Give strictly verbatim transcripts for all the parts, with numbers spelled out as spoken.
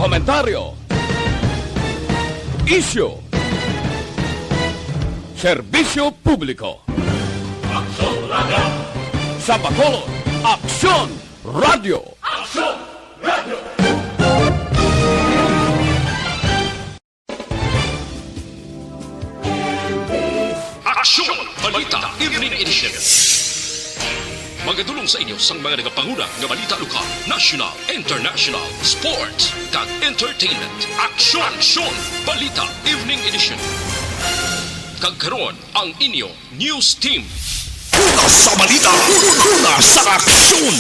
Komentaryo. Isyu. Serbisyo publiko. Aksyon Radio. Sa Bacolod, Aksyon Radio. Aksyon Radio. Aksyon Balita Evening Edition. Magadulong sa inyo sang mga nagapanguna nga balita lokal, national, international, sports, kag entertainment. Aksyon! Aksyon! Balita Evening Edition. Kag karon, ang inyo news team. Una sa balita, una sa aksyon.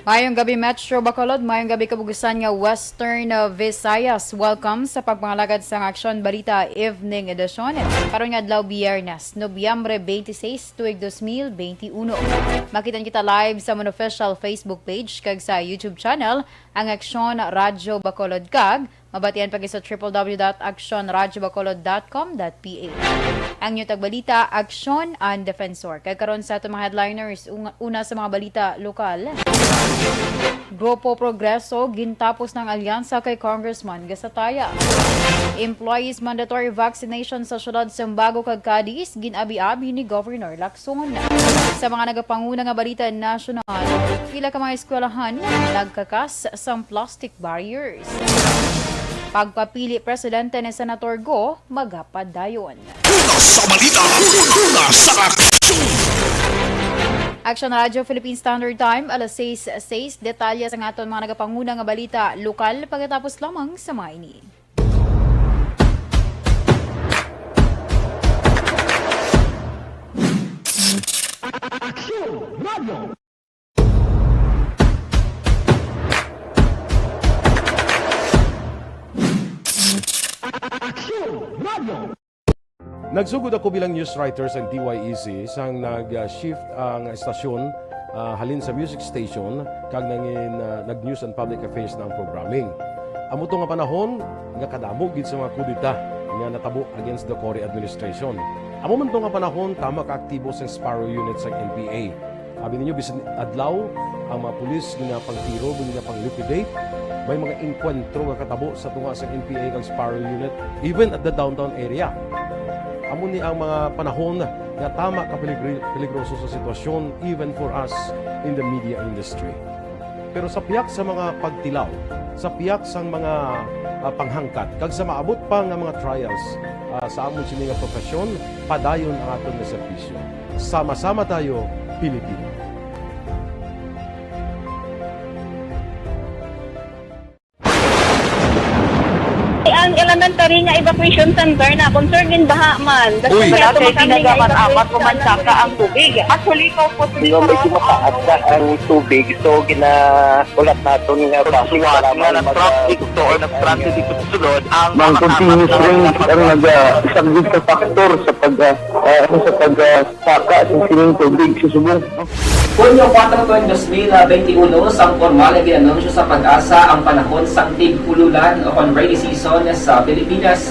Mayong gabi, Metro Bacolod. Mayong gabi, kabugusan nga Western, uh, Visayas. Welcome sa pagpangalagad sang Aksyon Balita Evening Edition. Karon nga adlaw, Biyernes, Nobyembre twenty-six, tuig dos mil benti uno. Makita kita live sa amon official Facebook page kag sa YouTube channel, ang Aksyon Radyo Bacolod, kag mabatian pa gid sa triple W dot aksyon radyo bacolod dot com dot P H. Ang inyo tagbalita, Aksyon an Defensor. Kag karon sa aton mga headliners, unga-, una sa mga balita lokal. Grupo Progreso, gintapos ng alyansa kay Congressman Gasataya. Employees mandatory vaccination sa siyudad Sebago kag Cadiz, gin-abi-abi ni Governor Lacson. Sa mga nagapanguna nga balita nasyonal, pila ka mga eskwelahan nagkakas sang plastic barriers. Pagpapili presidente ni Senator Go magapadayon. Una sa balita, una sa aksyon. Action Radio Philippine Standard Time, alas sais sais. Detalye sa aton mga nagapanguna nga balita lokal pagkatapos lamang sa mga ini. Aksyon Radio. Aksyon Radio. Nagsugod ako bilang news writer sa D Y E C sang nag-shift ang estasyon, ah, halin sa music station kag nangin, ah, nag-news and public affairs na ang programming. Amo to nga panahon nga kadamo gid sa mga kudeta nga natabo against the Cory administration. Amo man to nga panahon, tama ka aktibo sang Sparrow Unit sang N P A. Abi ninyo, bisan adlaw, ang mga pulis ginapangtiro, ginapang-liquidate. May mga engkwentro nga katabo sa tunga sang N P A kag Sparrow Unit, even at the downtown area. Amo ni ang mga panahon nga tama ka peligri-, peligroso sa sitwasyon, even for us in the media industry. Pero sa pihak sa mga pagtilaw, sa pihak sang mga, ah, panghangkat, kag sa maabot pa nga mga trials, ah, sa amon sini nga profesyon, padayon ang aton nga serbisyo. Sama-sama tayo, Pilipino. Ang elementary nga evacuation center na concern in baha man. Uy. Wala kay ginagaman amat ko man saka ang tubig. Actually, ikaw po, medyo mataas na ang tubig. So, gina-, ulat naton nga traffic, nga nag-traffic to or nag-traffic dito sa sulod, ang mga continuous rain ang nag-, ah, isang sa factor sa pag, ah, ah, ano, sa pag, ah, saka sa sining tubig sa subong. Hunyo kuwatro, tuig dos mil benti uno, sang pormal nga gin-anunsyo sa PAGASA ang panahon sang tig-ululan o kon rainy season sa Pilipinas.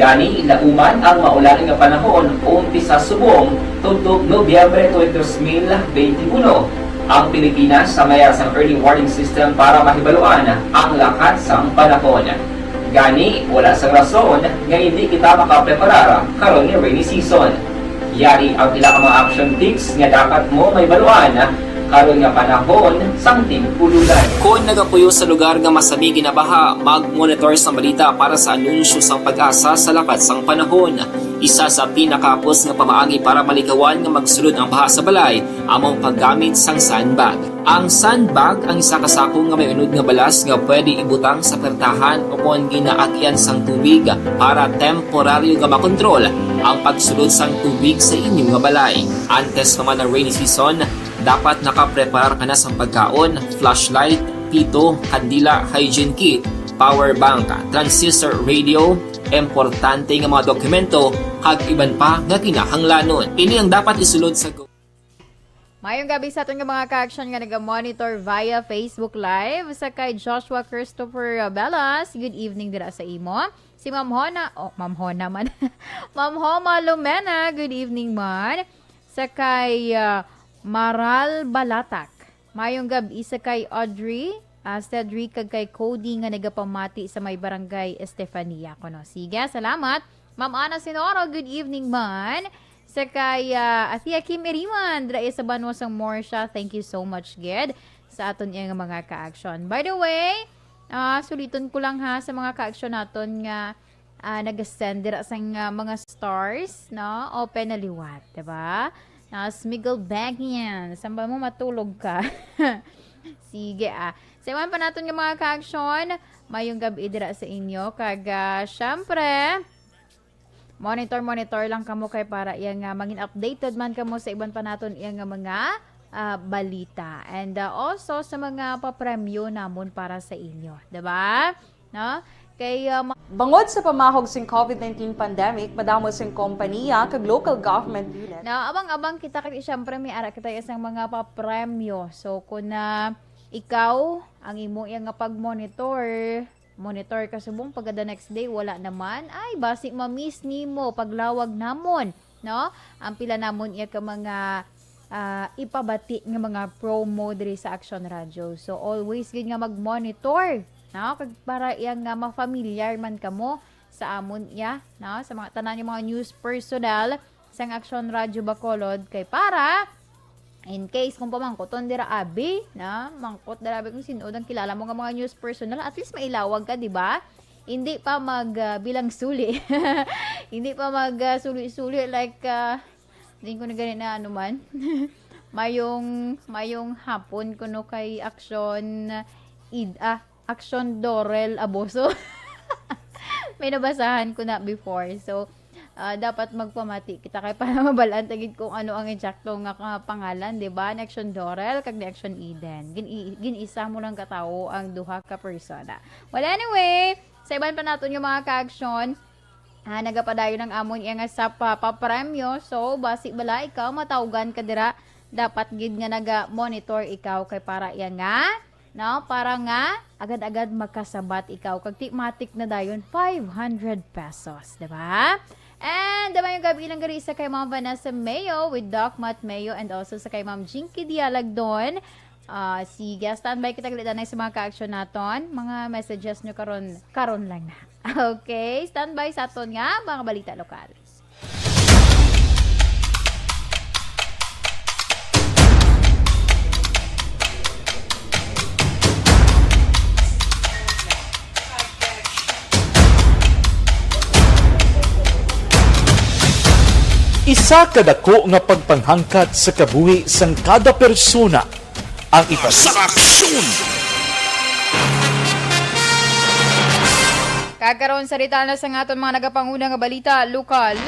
Gani, lauman ang maulan nga panahon umpisa subong tubtob Nobyembre tuig dos mil benti uno. Ang Pilipinas sa may sang early warning system para mahibaluan ang lakat sang panahon. Gani, wala sang rason nga hindi kita makapreparar karon nga rainy season. Yari ang pila ka mga action tips nga dapat mo mahibaluan karon nga panahon sang tig-ululan. Kon nagapuyo sa lugar nga masami ginabaha, mag-monitor sang balita para sa anunsyo sang PAGASA sa lakat sang panahon. Isa sa pinakahapos nga pamaagi para malikawan nga magsulod ang baha sa balay amo ang paggamit sang sandbag. Ang sandbag ang isa ka sako nga may unod nga balas nga pwede ibutang sa pertahan o kon ginaagyan sang tubig para temporaryo nga makontrol ang pagsulod sang tubig sa inyo nga balay. Antes pa man ang rainy season, dapat nakapreparar ka na sang pagkaon, flashlight, pito, kandila, hygiene kit, power bank, transistor radio, importante nga mga dokumento, kag iban pa nga kinahanglanon. Ini ang dapat isulod sa go- Mayong gabi sa aton nga mga ka-action nga naga-monitor via Facebook Live. Sa kay Joshua Christopher Belas, good evening dira sa imo. Si Ma'am Hona, oh, Ma'am Hona man. Ma'am Homa Lumena, good evening man. Sa kay, ah, Maral Balatak. Mayong gab-i sa kay Audrey, ah, Cedric, kag kay Cody nga nagapamati sa may barangay Estefania kuno. Sige, salamat. Ma'am Ana Sinoro, good evening man. Sa kay, ah, Athea Kim Iriman, dira sa banwa sang Morsha, thank you so much, gid, sa aton iyang mga ka-action. By the way, ah, suliton ko lang ha sa mga ka-action naton nga, ah, nag-send dira sang, ah, mga stars, no? Open na liwat, di ba? Na smiggle back yan. Samba mo matulog ka. Sige, ah. Sa iban pa naton nga mga ka-action, mayong gabi dira sa inyo. Kag, ah, syempre, monitor, monitor lang kamo kay para iya nga mangin updated man kamo sa iban pa naton iya nga mga, ah, balita. And, ah, also sa mga papremyo namon para sa inyo, di ba? No? Kay, ah, ma- Bangod sa pamahog sing covid nineteen pandemic, madamo sing kompanya kag local government unit. No, abang-abang kita kay syempre may ara kita isang mga papremyo. So, kung na ikaw ang imo iya nga pag-monitor, monitor ka subong pagka the next day, wala naman, ay, basi ma-miss nimo paglawag namon, no? Ang pila namon iya ka mga, ah, ipabati nga mga promo diri sa Action Radio. So, always gid nga mag-monitor, no? Kag para iya nga ma-familiar man kamo sa amon iya, no? Sa mga tanan nga mga news personnel sang Action Radio Bacolod kay para in case kung pamangkuton dira abi, na mangkot dira abi kung sin-o ang kilala mo nga mga news personnel, at least mailawag ka, di ba? Hindi pa mag, ah, bilang suli. Hindi pa mag, ah, suli-suli like, ah, di ko na gani na ano man. Mayong, mayong hapon kuno kay Action Id-, ah, Action Dorel Aboso. May nabasahan ko na before. So, ah, dapat magpamati kita kay para mabalaan ta gid kung ano ang eksakto nga ka-, pangalan, di ba? Ni Action Dorel kag ni Action Eden. Gin-, gin-isa mo lang katawo ang duha ka persona. Well, anyway, sa iban pa naton nga mga ka-action, ah, nagapadayon ang amon iya nga sa pa-, papremyo. So, basi bala ikaw matawgan ka dira, dapat gid nga naga-monitor ikaw kay para iya nga, no, para nga agad-agad makasabat ikaw kag ti-matic na dayon five hundred pesos, di ba? And mayong gabi lang gari sa kay Ma'am Vanessa Mayo with Doc Matt Mayo and also sa kay Ma'am Jinky Dialagdon. Ah, sige, standby kita gali danay sa mga ka-action naton. Mga messages nyo karon, karon lang na. Okay, standby sa aton nga mga balita lokal. Isa ka dako nga pagpanghangkat sa kabuhi sang kada persona ang ipas- sa aksyon. Kag karon sa detalye sa nga aton mga nagapanguna nga balita lokal,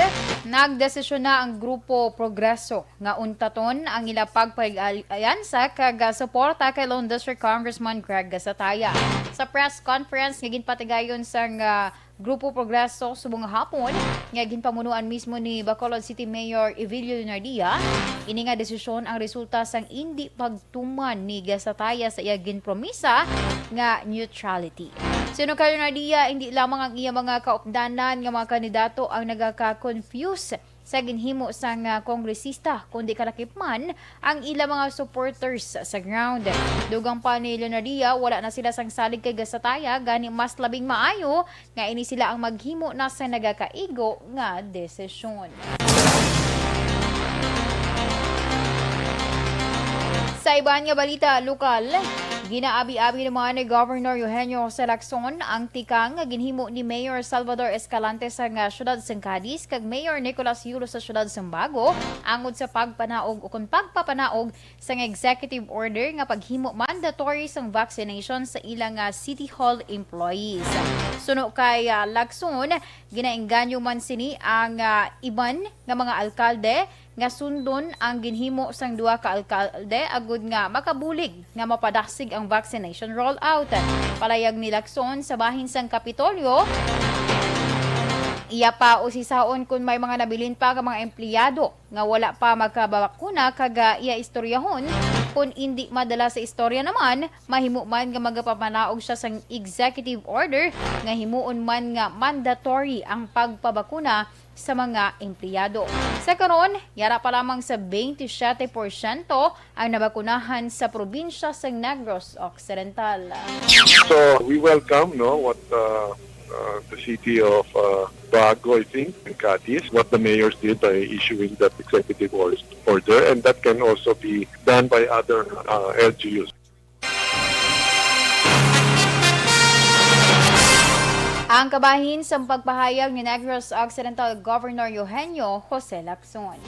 nagdesisyon na ang Grupo Progreso nga untaton ang ila pagpag-alyansa kag, ah, suporta kay Lone District Congressman Greg Gasataya. Sa press conference nga ginpatigayon sang, ah, Grupo Progreso subong nga hapon, nga ginpamunuan mismo ni Bacolod City Mayor Evilio Leonardia, ini nga desisyon ang resulta sang indi pagtuman ni Gasataya sa iya ginpromisa nga neutrality. Suno kay Leonardia, hindi lamang ang iya mga kaupdanan nga mga kandidato ang nagaka-confuse sa ginhimo sang, ah, kongresista, kundi kalakip man ang ila mga supporters sa ground. Dugang pa ni Leonardia, wala na sila sang salig kay Gasataya, gani mas labing maayo nga ini sila ang maghimo na sa nagakaigo nga desisyon. Sa iban nga balita lokal, ginaabi-abi naman ni Governor Eugenio Jose Lacson ang tikang nga ginhimo ni Mayor Salvador Escalante sa nga siyudad sang Cadiz kag Mayor Nicolas Yulo sa siyudad sang Bago angod sa pagpanaog ukon pagpapanaog sang executive order nga paghimo mandatory sang vaccination sa ila nga City Hall employees. Suno kay, ah, Lacson, ginaengganyo man sini ang, ah, iban nga mga alkalde nga sundon ang ginhimo sang duha ka alkalde agud nga makabulig nga mapadasig ang vaccination rollout. Palayag ni Lacson sa bahin sang Kapitolyo, Iya pa usisaon kon may mga nabilin pa nga mga empleyado nga wala pa magkabakuna kag, ah, iya istoryahon. Kon indi madala sa istorya naman, mahimo man nga magapamanaog siya sang executive order nga himuon man nga mandatory ang pagpabakuna sa mga empleyado. Sa karon, yara pa lamang sa twenty-seven porsyento ang nabakunahan sa probinsya sa Negros Occidental. So we welcome, no, what uh, uh, the city of uh, Bago, I think, and Cadiz, what the mayors did by issuing that executive or- order, and that can also be done by other uh, L G Us. Ang kabahin sa pagpahayag ni Negros Occidental Governor Eugenio Jose Lacson.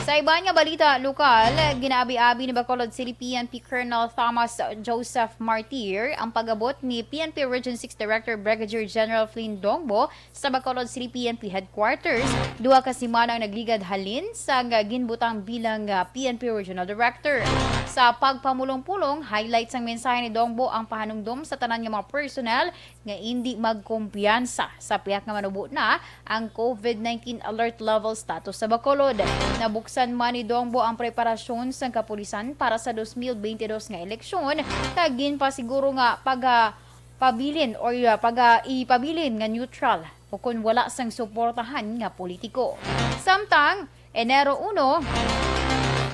Sa iban nga balita lokal, ginaabi-abi ni Bacolod City P N P Colonel Thomas Joseph Martir ang pag-abot ni P N P Region six Director Brigadier General Flynn Dongbo sa Bacolod City P N P Headquarters, duha ka semana ang nagligad halin sang ginbutang bilang, ah, P N P Regional Director. Sa pagpamulong-pulong, highlight sang mensahe ni Dongbo ang pahanumdom sa tanan nga mga personnel nga indi magkumpiyansa sa pihak nga manubo na ang COVID nineteen alert level status sa Bacolod. Nabuksan man ni Dongbo ang preparasyon sang kapulisan para sa dos mil bente dos nga eleksyon, kag ginpasiguro nga paga pabilin or, uh, paga ipabilin nga neutral o kon wala sang suportahan nga politiko. Samtang Enero uno,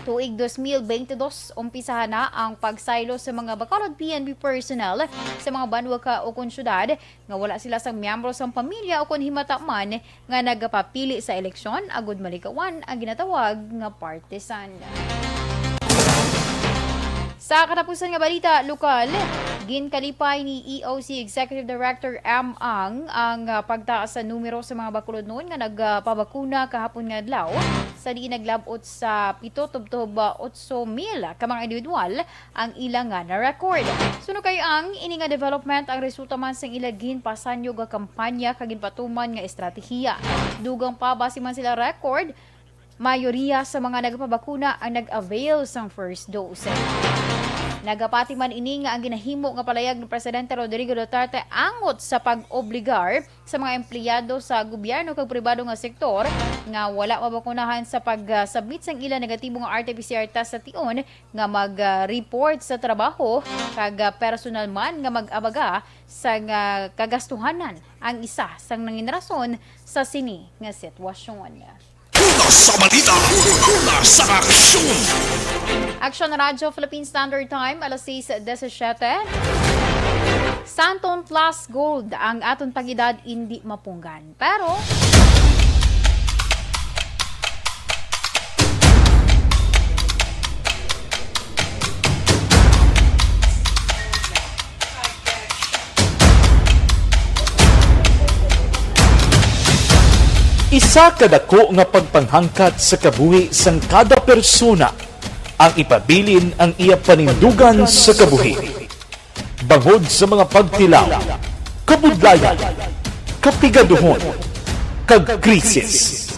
tuig dos mil bente dos, umpisahan na ang pagsaylo sa mga Bacolod P N P personnel sa mga banwa ka ukon syudad nga wala sila sang miyembro sang pamilya ukon himata man nga nagapapili sa eleksyon agud maligawan ang ginatawag nga partisan. Sa katapusan nga balita lokal, ginkalipay ni E O C Executive Director M. Ang ang, ah, pagtaas sa numero sa mga Bacolodnon nga nagpabakuna kahapon nga adlaw, sa diin naglab-ot sa pito tubtob, ah, otso mil ka mga individual ang ila nga na-record. Suno kay Ang, ini nga development ang resulta man sang ila ginpasanyog nga kampanya kag ginpatuman nga estratehiya. Dugang pa, basi man sila record, mayoriya sa mga nagapabakuna ang nag-avail sang first dose. Nagapati man ini nga ang ginahimo nga palayag ni Presidente Rodrigo Duterte angot sa pag-obligar sa mga empleyado sa gobyerno kag pribado nga sektor nga wala mabakunahan sa pag-submit sang ila negatibo nga R T P C R test sa tion nga mag-report sa trabaho kag, ah, personal man nga mag-abaga sang, ah, kagastuhanan ang isa sang nangin rason sa sini nga sitwasyon. Una sa balita, una sa aksyon. Aksyon Radyo Philippine Standard Time, alas sais disisiete. Santon Plus Gold, ang aton pag-edad indi mapunggan. Pero, Isa ka dako nga pagpanghangkat sa kabuhi sang kada persona ang ipabilin ang iya panindugan sa kabuhi. Bangod sa mga pagtilaw, kabudlayan, kapigaduhon, kag krisis,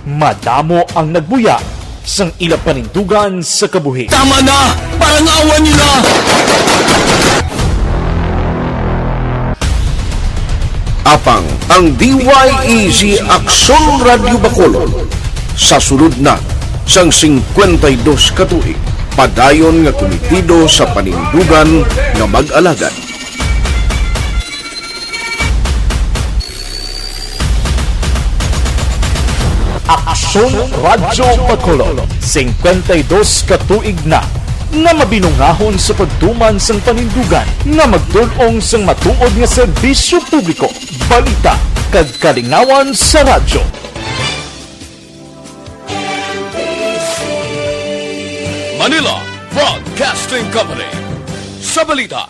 madamo ang nagbuya sang ila panindugan sa kabuhi. Tama na! Parangawan niyo na! Apang ang D Y E G Aksyon Radyo Bacolod sa sulod na sang singkwenta y dos ka tuig, padayon nga kumitido sa panindugan nga mag-alagad. Aksyon Radyo Bacolod, singkwenta y dos ka tuig na nga mabinungahon sa pagtuman sang panindugan nga magtul-ong sang matuod nga serbisyo publiko, balita, kag kalingawan sa radyo. Manila Broadcasting Company. Sa balita,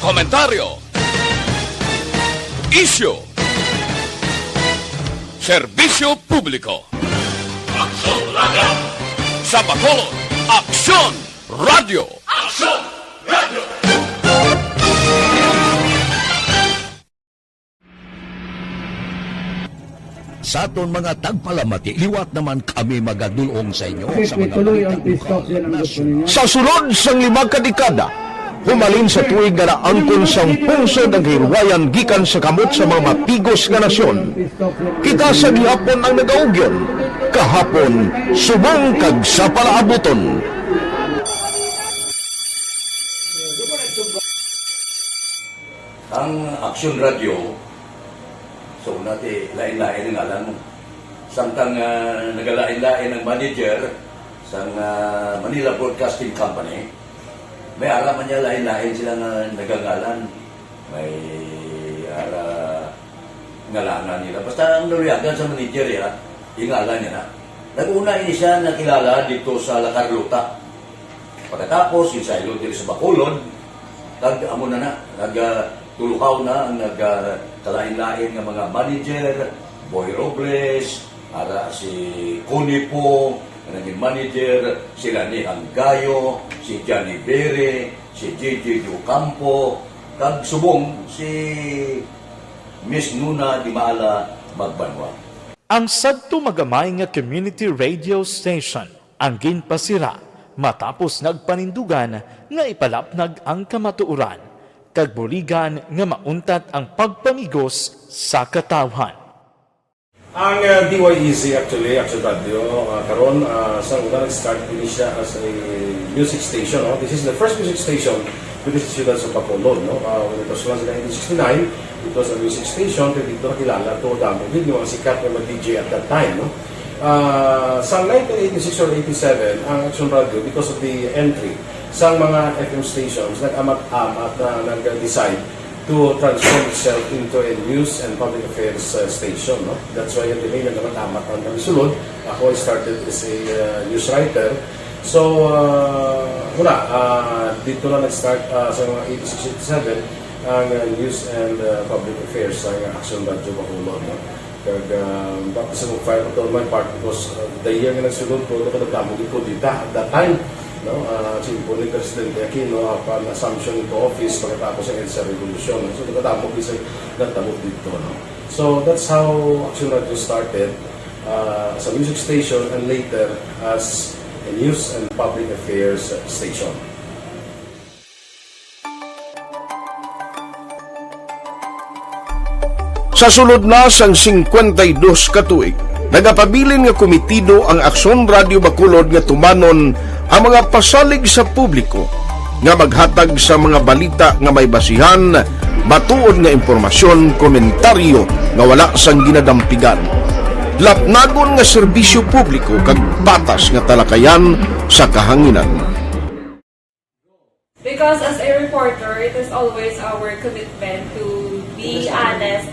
komentaryo, isyu, serbisyo publiko. Aksyon Radyo. Sa Bacolod, Aksyon Radyo. Aksyon Radyo. Sa aton mga tagpalamati, liwat naman kami magadul-ong sa inyo sa mga balita lokal, nasyonal. Sa sulod sang lima ka dekada, Humalin sa tuig nga naangkon sang pungsod ang kahilwayan gikan sa kamot sa mga mapigos nga nasyon. Kita sa gihapon ang nagaugyon, kahapon subong kag sa palaabuton. Ang Aksyon Radyo, so, nati, lain-lain ang ngalan mo. Samtang, ah, nagalain-lain ang manager sang, ah, Manila Broadcasting Company, may ara man niya lain-lain sila nga nagangalan. May ara ngalanan nila. Basta ang naluyagan sa manager, ya, ingalan niya na. Nag-una ini siya nakilala dito sa La Carlota. Pagkatapos, ginsaylo diri sa Bacolod, kag amo na na, nag, ah, tuluhaw na ang nag, ah, kalain-lain nga mga manager, Boy Robles, ara si Connie Po, nga naging manager, si Lani Hanggayo, si Johnny Bere, si J J Ocampo, kag subong si Miss Nuna Dimala Magbanwa. Ang sadto magamay nga community radio station ang ginpasira matapos nagpanindugan nga ipalapnag ang kamatuoran kag buligan nga mauntat ang pagpamigos sa katawhan. Ang, uh, D Y E Z actually, Action Radio, uh, karon, uh, sa una nag-start ini siya as a music station, no? This is the first music station dito sa siyudad sa Bacolod, no? Uh, when it was launched in nineteen sixty-nine, it was a music station, kaya dito nakilala to, damo gid yung mga sikat nga mga D J at that time, no? Uh, sa nineteen eighty-six or eighty-seven, ang Action Radio, because of the entry sa mga F M stations, nag-amat-amat na nag-decide to transform itself into a news and public affairs, uh, station, no? That's why yung delay nagkakatamat ang kami sulod. Ako, I started as a, uh, news writer. So, uh, wala, uh, dito na nag-start, uh, sa mga eighty-six, eighty-seven ang, uh, news and, uh, public affairs sa Action Radio Bacolod, no? Kag, ah, baptism of fire ko on my part because, ah, the year nga nagsunod ko, ano ko nagdamo gid ko dita at that time, no? Ah, simple ni Presidente Aquino, apan assumption into office pagkatapos ang EDSA Revolution. So, nagdamo gid sa nagdamo dito, no? So, that's how Action Radio started, ah, as a music station and later as a news and public affairs station. Sa sulod na sang singkwenta y dos ka tuig, nagapabilin nga komitido ang Aksyon Radio Bacolod nga tumanon ang mga pasalig sa publiko nga maghatag sa mga balita nga may basihan, matuod nga impormasyon, komentaryo nga wala sang ginadampigan, lapnagon nga serbisyo publiko kag patas nga talakayan sa kahanginan. Because as a reporter, it is always our commitment to be honest,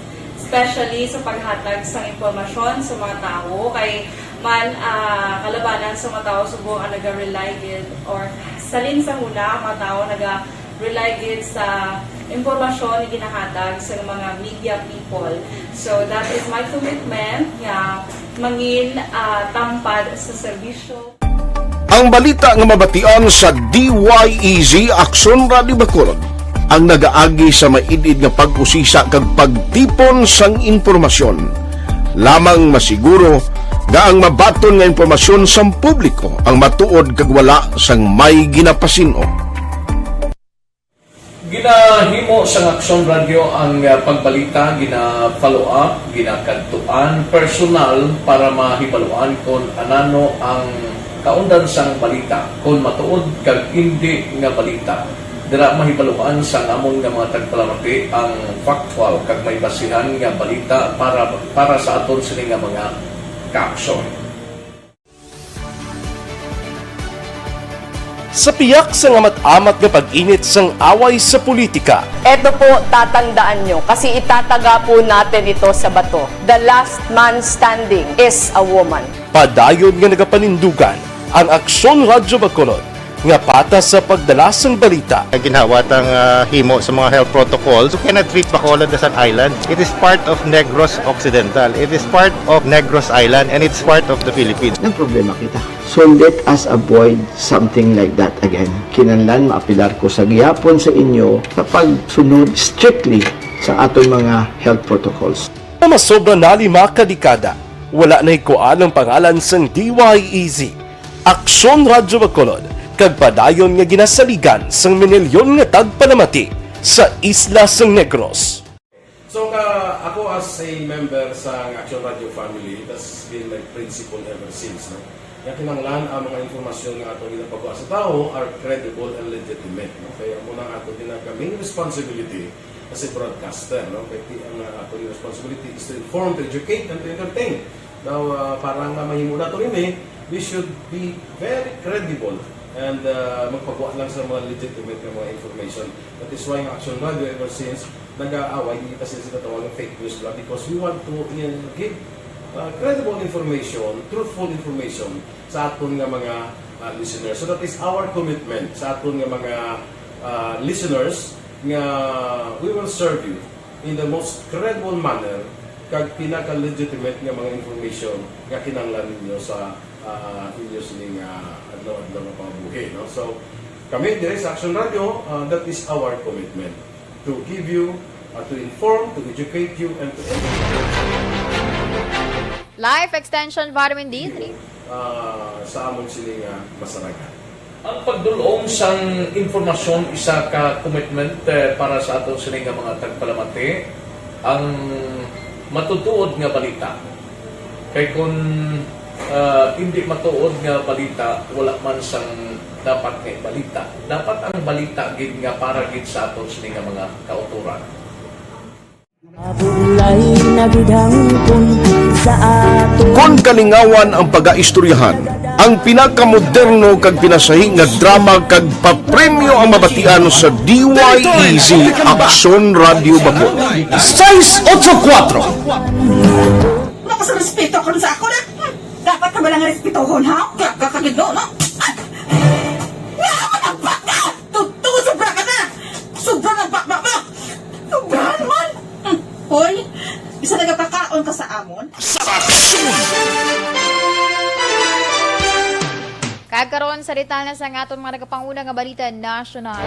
especially sa paghatag sang impormasyon sa mga tawo. Kay man, ah, kalabanan sa mga tawo subong ang naga-rely gid, or salin sa huna ang mga tawo naga-rely gid sa impormasyon nga ginahatag sa mga media people. So that is my commitment nga mangin, ah, tampad sa serbisyo. Ang balita nga mabatian sa D Y E Z Aksyon Radio Bacolod ang nagaagi sa maid-id nga pag-usisa kag pagtipon sang impormasyon. Lamang masiguro nga ang mabaton nga impormasyon sang publiko ang matuod kag wala sang may ginapasin-o. Ginahimo sang Aksyon Radio ang, ah, pagbalita, gina-follow up, ginakadtuan personal para mahibaluan kon anano ang kaundan sang balita, kon matuod kag indi nga balita. Dira mahibaluan sang amon nga mga tagpalamati ang factual kag may basihan nga balita para, para sa aton sini nga mga kaaksyon. Sa piyak sang amat-amat nga pag-init sang away sa politika, Eto po, tatandaan nyo, kasi itataga po natin ito sa bato. The last man standing is a woman. Padayon nga nagapanindugan ang Aksyon Radyo Bacolod nga patas sa pagdala sang balita. Ginhawa tang, ah, himo sa mga health protocols. You cannot treat Bacolod as an island. It is part of Negros Occidental. It is part of Negros Island, and it's part of the Philippines. Nagproblema kita. So let us avoid something like that again. Kinahanglan maapelar ko sa gihapon sa inyo sa pagsunod strictly sa aton mga health protocols. Nga masobra na lima ka dekada, wala na hikuan ang pangalan sang D Y E Z. Aksyon Radyo Bacolod kag padayon nga ginasaligan sang minilyon nga tagpalamati sa isla sang Negros. So, ka, ako as a member sa Action Radio family, that's been my principle ever since, no? Nga kinahanglan ang mga impormasyon nga ato ginapagawa sa tawo are credible and legitimate, no? Kaya amo na ang ato ginag-, main responsibility as a broadcaster, no? Kaya ti-, ang, uh, ato responsibility is to inform, to educate, and to entertain. Now, uh, para nga mahimo nato ini, we should be very credible and, uh, magpagawa lang sa mga legitimate nga mga information. That is why ang Action Radio ever since nag-aaway, di kita sila sinatawag ng fake news lang because we want to, uh, give, uh, credible information, truthful information sa aton nga mga, uh, listeners. So that is our commitment sa aton nga mga, uh, listeners nga we will serve you in the most credible manner kag pinaka-legitimate nga mga information nga kinahanglan ninyo sa, uh, inyo sining, uh, adlaw-adlaw nga pangabuhi, no? So, kami diri sa Action Radio, uh, that is our commitment to give you, uh, to inform, to educate you, and to entertain. Life Extension Vitamin D three. Uh, sa amon sini nga masaragan. Ang pagdul-ong sang impormasyon isa ka commitment, eh, para sa aton sini nga mga tagpalamati, ang matutuod nga balita. Kay kun, ah, hindi matuod nga balita, wala man sang dapat nga balita. Dapat ang balita gid nga para gid sa aton sini nga mga kautoran. Mabulay na gid ang kun sa aton. Kon kalingawan ang pagaistoryahan, ang pinakamoderno kag pinasahi nga drama kag papremyo ang mabatian sa D Y E Z Action Radio Bacol. Sais otso kuwatro. Makasarespeto ka sa ako na. Hmm. Dapat ka ba lang respetohon, ha? Ka-, ka-, kagid, no, no? Ay! Nga, matagbak ka! Totoo, sobra ka na! Sobra ng bakbak mo! Sobrahan man! Hmm. Hoy, isa nagapakaon ka sa amon? Sa aksyon! Kag karon, sa detalye sa aton mga nagapanguna nga balita nasyonal,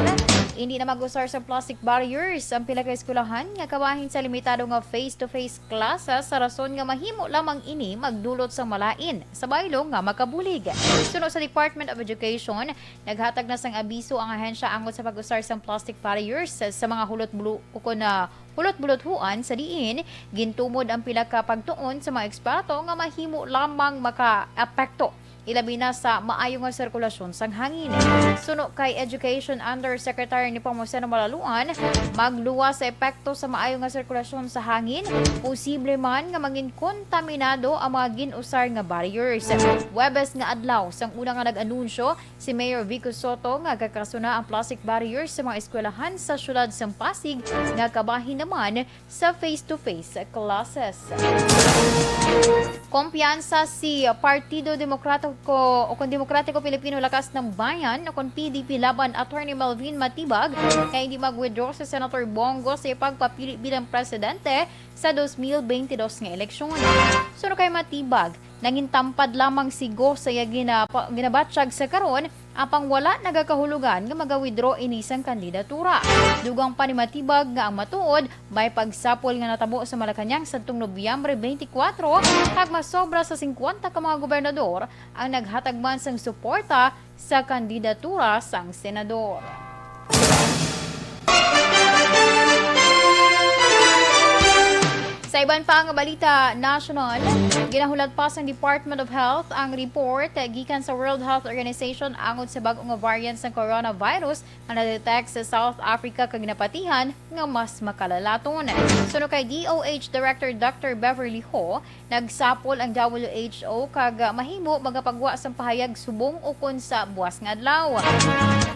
hindi na mag-usar sa plastic barriers ang pila ka eskwelahan nga kabahin sa limitado nga face-to-face classes sa rason nga mahimo lamang ini magdulot sa malain sa baylo nga makabulig. Suno sa Department of Education, naghatag na sang abiso ang ahensya angot sa pag-usar sang plastic barriers sa, sa mga hulot bulu-, ukon na hulot-buluthuan sa diin gintumod ang pila ka pagtuon sa mga eksperto nga mahimo lamang makaapekto, ilabi na sa maayo nga sirkulasyon sang hangin. Suno kay Education Undersecretary Nepomuceno Malaluan, magluwas sa epekto sa maayo nga sirkulasyon sa hangin, posible man nga mangin kontaminado ang mga gin-usar nga barriers. Huwebes nga adlaw sang una nga nag-anunsyo si Mayor Vico Sotto nga gakasuna ang plastic barriers sa mga eskwelahan sa siyudad sang Pasig nga kabahin naman sa face-to-face classes. Kumpiyansa si Partido Demokratiko o kon Demokratiko Pilipino Lakas ng Bayan o kon P D P laban Attorney Melvin Matibag nga hindi mag-withdraw si Senator Bongo sa ipagpapili bilang presidente sa dos mil bente dos nga eleksyon. Suno kay Matibag, nangintampad lamang si Go sa iya ginapa-, ginabatyag sa karon, apang wala nagakahulugan nga maga-withdraw ini sang kandidatura. Dugang pa ni Matibag nga ang matuod, may pagsapol nga natabo sa Malacañang sadtong Nobyembre twenty-four, kag masobra sa singkwenta ka mga gobernador ang naghatag man sang suporta sa kandidatura sang senador. Sa iban pa nga balita nasyonal, ginahulat pa sang Department of Health ang report gikan sa World Health Organization angot sa bag-o nga variant sang coronavirus nga na-detect sa South Africa kag ginapatihan nga mas makalalaton. Suno kay D O H Director Doctor Beverly Ho, nagsapol ang W H O kag, ah, mahimo magapagwa sang pahayag subong ukon sa buas nga adlaw.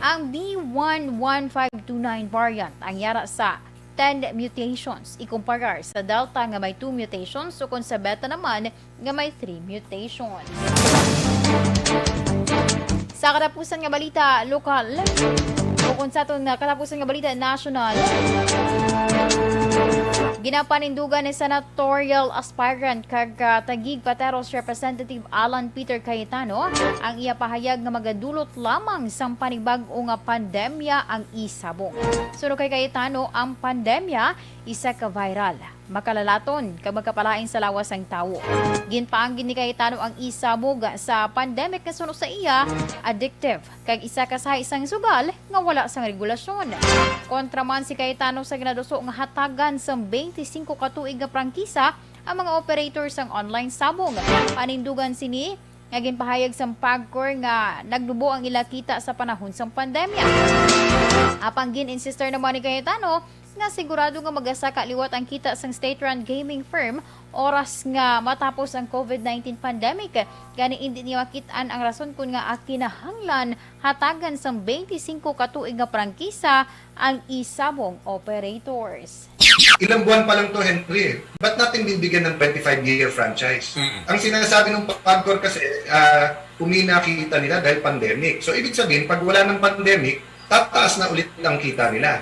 Ang B one one five two nine variant ang yara sa ten mutations ikumparar sa Delta nga may two mutations ukon sa Beta naman nga may three mutations. Sa katapusan nga balita lokal, ukon sa aton nga katapusan nga balita nasyonal, ginapanindugan ni senatorial aspirant kag, ah, Taguig Pateros Representative Alan Peter Cayetano ang iya pahayag nga magadulot lamang sang panibag-o nga pandemya ang isabong. Suno kay Cayetano, ang pandemya isa ka viral makalalaton kag magkapalain sa lawas sang tawo. Ginpaanggid ni Cayetano ang isabog sa pandemic nga suno sa iya, addictive, kag isa ka sahi sang sugal nga wala sang regulasyon. Kontra man si Cayetano sa ginaduso nga hatagan sang twenty-five ka tuig nga prangkisa ang mga operator sang online sabong. Panindugan sini nga ginpahayag sang PAGCOR nga nagnubo ang ila kita sa panahon sang pandemya. Apang gin-insistir naman ni Cayetano nga sigurado nga magasaka liwat ang kita sang state-run gaming firm oras nga matapos ang covid nineteen pandemic. Gani, indi niya makit-an ang rason kon ngaa kinahanglan hatagan sang twenty-five ka tuig nga prangkisa ang isabong operators. Ilang buwan pa lang to, Henry. Ba't natin bibigyan ng twenty-five-year franchise? Ang sinasabi ng PAGCOR kasi, ah, humina kita nila dahil pandemic. So, ibig sabihin, pag wala ng pandemic, tataas na ulit ang kita nila.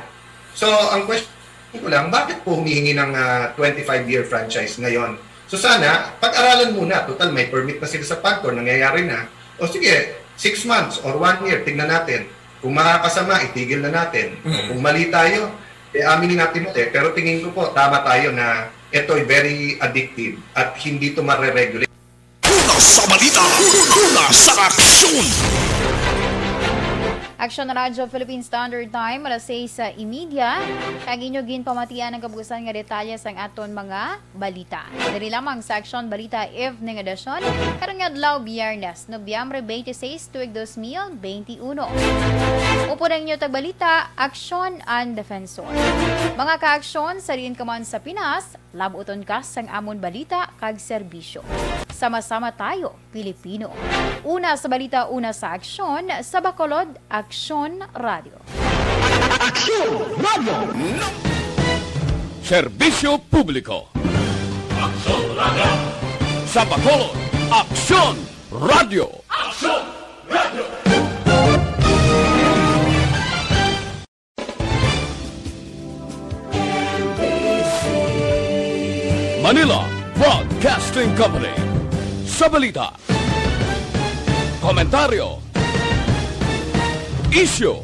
So, ang question ko lang, bakit po humihingi ng ah, twenty-five-year franchise ngayon? So, sana, pag-aralan muna. Total, may permit na sila sa PAGCOR, nangyayari na. O sige, six months or one year, tignan natin. Kung makakasama, itigil na natin. O kung mali tayo, eh, aminin natin mali. Pero tingin ko po, tama tayo na ito ay very addictive at hindi ito mareregulate. Una sa balita, una sa aksyon. Aksyon Radyo Philippine Standard Time, alas sais sa imidya. Kag inyo ginpamatian ang kabuusan nga detalye sang aton mga balita. Diri lamang sa Aksyon Balita Evening Edition, karong adlaw, Biyernes, Nobyembre twenty-six, tuig dos mil benti uno. Upod ang inyo tagbalita, Aksyon and Defensor. Mga kaaksyon, sa diin ka man sa Pinas, labuton ka sang amon balita kag serbisyo. Sama-sama tayo, Pilipino. Una sa balita, una sa aksyon, sa Bacolod, Aksyon Radio. Aksyon Radio. Serbisyo publiko. Aksyon Radio. Sa Bacolod, Aksyon Radio. Aksyon Radio. Manila Broadcasting Company. Sa balita, komentaryo, isyu,